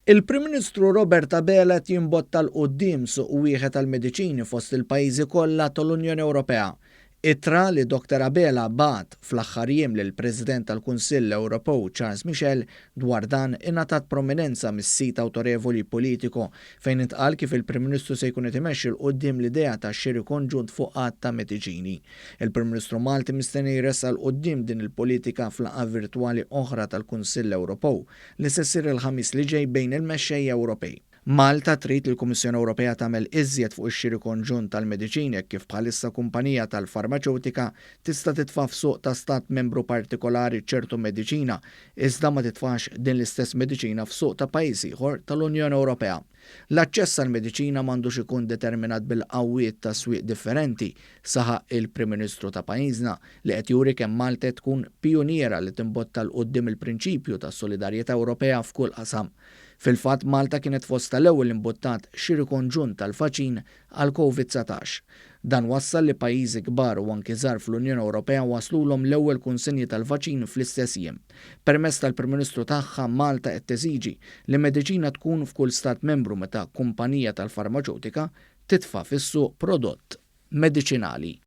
Il-Prim Ministru Robert Abela qed jimbotta 'l quddiem suq wieħed għall-mediċini fost il-pajjiżi kollha tal-Unjoni Ewropea. Ittra li Dr Abela bagħat fl-aħħar jiem lill-President tal-Kunsill Ewropew Charles Michel dwar dan ingħatat prominenza mis-sit awtorevoli Politico fejn intqal kif il-Prim Ministru se jkun qed imexxi 'l quddiem l-idea ta' xiri konġunt fuq għadd ta' mediċini. Il-Prim Ministru Malti mistenni jressaq 'l quddiem din il-politika f'laqgħa virtwali oħra tal-Kunsill Ewropew li se ssir il-Ħamis li ġej bejn il-mexxejja Ewropej. Malta trid li l-Kummissjoni Ewropea tagħmel iżjed fuq ix-xiri konġunt tal-mediċini hekk kif bħalissa kumpanija tal-farmaċewtika tista' titfa' f'suq ta' stat membru partikolari ċertu mediċina iżda ma titfax din l-istess mediċina f'suq ta' pajjiż ieħor tal-Unjoni Ewropea. L-aċċess għall-mediċina m'għandux ikun determinat bil-qawwiet ta' swieq differenti, saħaq il-Prim Ministru ta' pajjiżna li qed juri kemm Malta qed tkun pijuniera li timbotta 'l quddiem il-prinċipju tas-solidarjetà Ewropea f'kull qasam. Fil-fatt Malta kienet fost tal-ewwel li mbuttat xiri konġunt tal-vaċin għall-Covid 19. Dan wassal li pajjiżi kbar u anki żgħar fl-Unjoni Ewropea waslulhom l-ewwel kunsinji tal-vaċin fl-istess jiem. Permezz tal-Prim Ministru tagħha, Malta qed teżiġi li mediċina tkun f'kull stat membru meta kumpanija tal-farmaċewtika titfa' fis-suq prodott mediċinali.